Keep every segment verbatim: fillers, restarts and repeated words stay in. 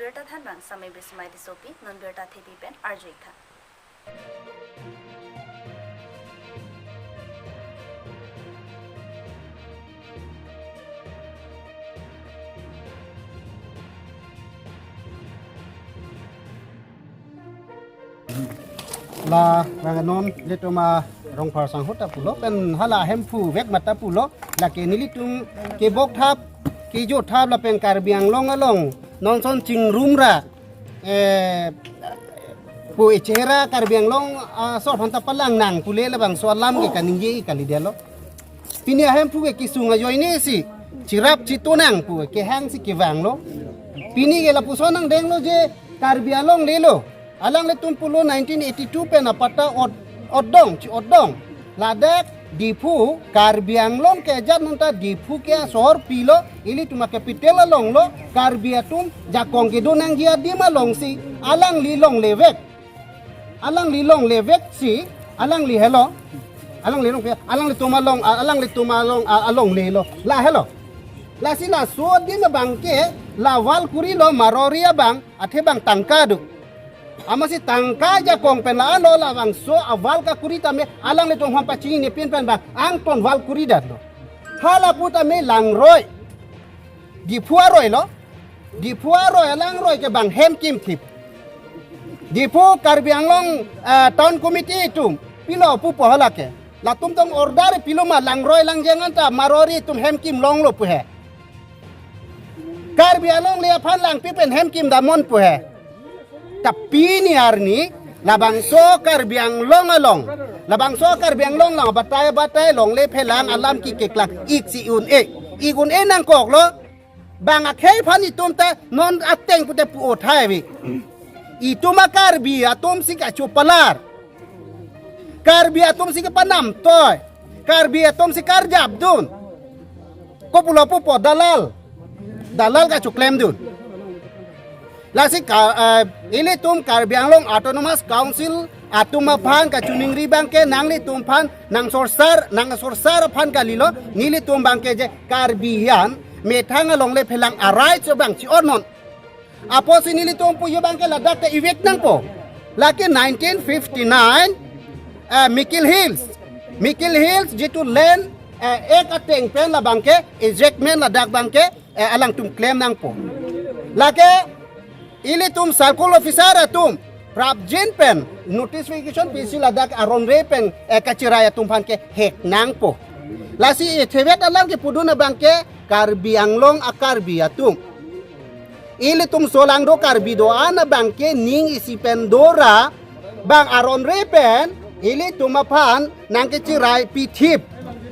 Birta thanbang Samai Bismai Tissopi, non birta thepi pen arju-ik tha. La, la non, ilitum arongphar sangho ta pulo, pen hala Hemphu vek mata pulo, lake nelitum kebok thap, kejut thap lapen Karbi Anglong along, non ason chingrum ra, eh, pu echera Karbi Anglong, ah, asor aphan ta palang nang pule labangso alam ke kaningje kali detlo. Pini Hemphu ke kesung ajoine si, chirap chitu nang pu kehang si kevanglo. Pini ke lapuson nangdenglo je Karbi Anglong lelo. Alanglitum pulo nineteen eighty-two pen apatta ot-, otdong, chi-otdong. Ladak Diphu, Karbi Anglong ke ajat nonta Diphu ke asohor pilo, ilitum a-capital alonglo, Karbi atum jakong kedo nangji adim alongsi, alangli longle vek. Alangli longle vek si, alangli helo. Alangli long, alanglitum along, alanglitum along, alonglelo. La helo. Lasi laso adim abangke, la wal kurilo Marwari abang, athe bang tangka do. Amatsi tangka jakong pen la-anlo labangso a-wal kakuri tame alanglitum aphan pachinine pin pen bang angton wal kuri detlo. Hala pu tame langroi. Diphu aroi lo. Diphu aroi alangroi ke bang hem kimthip. Diphu Karbi Anglong, eh, Town Committee atum pilo pupo hala ke. Latum tong order pilo ma langroi langjeng anta Marwari atum hem kim longlo pu he. Karbi Anglong le aphan langpi pen hem kim damnon pu he. Ta pini arni, labangso Karbi Anglong along, labangso Karbi Anglong along, batai batai longle phelang alam ke keklang ik si un-e. Ik un-e nangkoklo, bang akhei aphan itum ta non ateng pute pu-o thai ave. Itum a-Karbi atum si kachopalar. Karbi atum si kepanam toi. Karbi atum si karjap dun. Kopulo pupo dalal. Dalal kachoklem dun. Lasi ka, eh, ilitum Karbi Anglong Autonomous Council atum aphan kachiningri abangke nanglitum aphan nangsorsar, nangsorsar aphan kalilo, nelitum abangke je Karbi an methang alongle phelang a-right so bang chi-otnon. Apotsi nelitum puji abangke ladak ke evict nangpo. Lake nineteen fifty-nine, eh, Mikir Hills. Mikir Hills jitu land, eh, Act ateng pen labangke, ejectment ladak abangke, eh, alangtum klem nangpo. Lake ilitum circle officer atum prapjin pen notification pisi ladak aron re pen, eh, kachirai atum aphan ke hek nangpo. Lasi ethevek alam kepudun abangke Karbi Anglong a-Karbi atum. Ilitum solangdo Karbi do-an abangke ning isi pen dora bang aron re pen ilitum aphan nangkechirai pithip.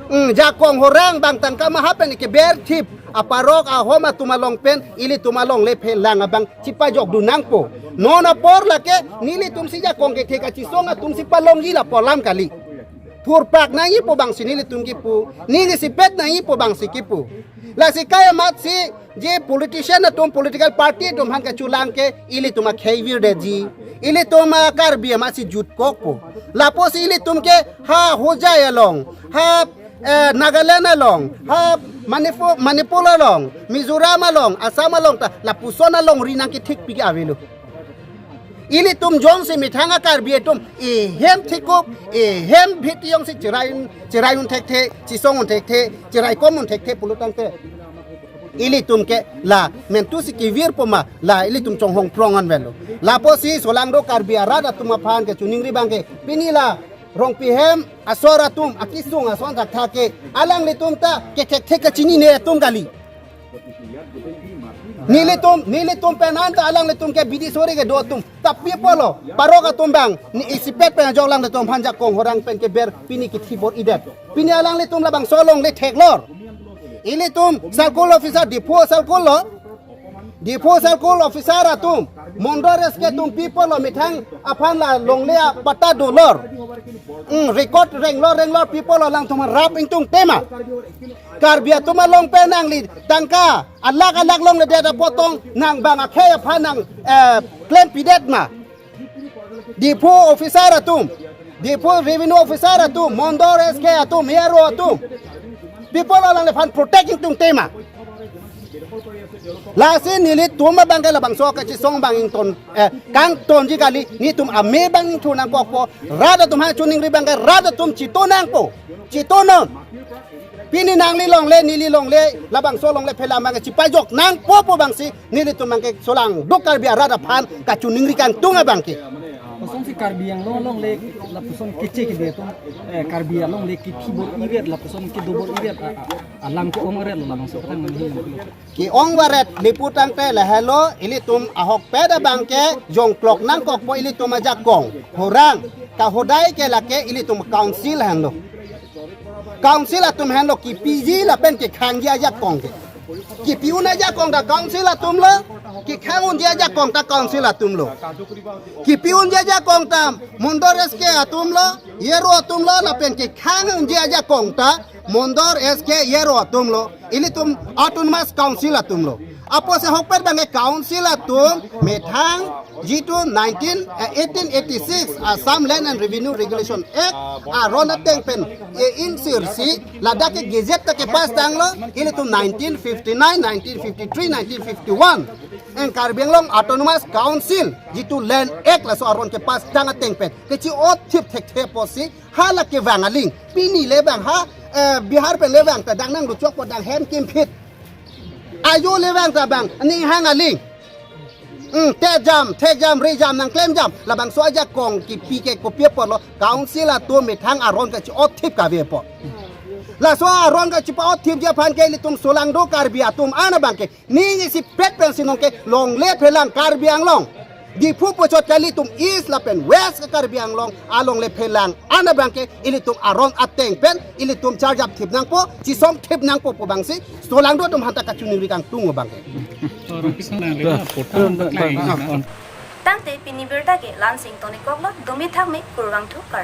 Hmm, jakong horang bang tangka maha pen keber thip. Aparok ahom atum along pen ilitum alongle phelang abang chipajok dun nangpo. Non apor lake nelitum si jakong kethe kachisong atum si palongji lapu alam kali. Thurpak nangjipo bangsi nelitum kipu, ning isipet nangjipo bangsi kipu. Lasi kai amatsi je politician atum, political party atum aphan kachelang ke ilitum akhei virdetji. Ilitum a-Karbi amatsi jutkokpo. Lapusi ilitum ke ha Hojai along, ha, eh, Nagaland along, ha Manipur, Manipur along, Mizoram along, Assam along ta lapuson alongri nangkethik pik avelo. Ilitum jongsi methang a-Karbi atum ehem thikup, ehem bhiti jongsi chirai, chirai un thekthe, chisong un thekthe, chirai kom un thekthe pulo tangte, ilitum ke la mentu si kevirpo ma, la ilitum chonghong prong an velo. Lapusi solangdo Karbi arat atum aphan kachiningri abangke, pini la Rongpi hem asor atum akesung ason thakthak ke alanglitum ta kethekthe kachinine atum kali. Nelitum, nelitum pen anta alanglitum ke bidi sori kedo atum. Tapi pulo, parok atum bang, ni isipet pen ajok alanglitum aphan jakong horang pen keber pini kethibor-idet. Pini alanglitum labangso alongle theklor. Ilitum circle officer Diphu circle lo. Diphu circle officer atum, Mondol S K atum pi pulo methang aphan la longle apatta dolor. Hmm, record renglor renglor pi pulo alangtum rap ingtung tema. Karbi atum along pen nangli tangka alakh alakh longledet apot tong nang bang akhei aphan nang, eh, klempidet ma. Diphu officer atum, Diphu revenue officer atum, Mondol S K atum, A R O atum, pi pulo alangliphan protect ingtung tema. Lasi nelitum abangke labangso kachisong abang ington, eh, kangtonji kali, netum ame abang ingthur nangkokpo, rat atum ha chuningri abangke rat atum chito nangpo, chitonon. Pini nangli longle, neli longle, labangso longle phelang abangke chipajok nangpo pu abangsi, nelitum abangke solangdo Karbi arat aphan kachiningri kangtung abangke. Kosonsi Karbi Anglong alongle lapuson keche kebe atum, eh, Karbi alongle kephi bor-iret lapuson kedo bor-iret a, a, alam ke-ong-ret lo labangso ketang mani. Ke-ong varet lapu tangte lahelo ilitum ahokpet abangke jongklok nangkokpo ilitum ajakong. Horang kahodai ke lake ilitum council henlo. Council atum henlo kepiji lapen kekhangji ajakong ke. Kepi-un ajakong ta council atum lo, kekhang-unji ajakong ta council atum lo. Kepi-unji ajakong ta Mondol S K atum lo, Yero atum lo, lapen kekhang-unji ajakong ta Mondol S K Yero atum lo, ilitum Autonomous Council atum lo. Apotsi ahokpet abangke council atum methang jitu nineteen, eh, eighteen eighty-six Assam Land and Revenue Regulation Act aron ateng pen, eh, ingsirsi ladak ke gazette ta kepass tanglo, ilitum nineteen fifty-nine, nineteen fifty-three, nineteen fifty-one. Eng Karbi Anglong Autonomous Council jitu Land Act laso aron kepass tang ateng pen kechi-otthip thekthe apotsi hala kevang aling. Pini le abang ha, eh, Bihar pen le abang ta dang nangluchokpo, dang hem kimphit. Ajo le abang ta abang ning hang aling. Hmm, te jam, thek jam, ri jam, nangklem jam. Labangso ajakong kepi ke kopi apotlo, council atum methang aron kechi-otthip kave apot. Laso aron kechipa-otthipji aphan ke ilitum solangdo Karbi atum an abangke ning isipet pensi nonke longle phelang Karbi Anglong, Diphu puchot ke ilitum East lapen West Karbi Anglong alongle phelang an abangke ilitum aron ateng pen ilitum charjapthip nangpo, chisongthip nangpo pu abangsi solangdo atum aphanta kachiningri kangtung abangke. Tangte pini birta ke la-ansi ingtonikoklo, dumi thakmi, kurvangthu Karbi.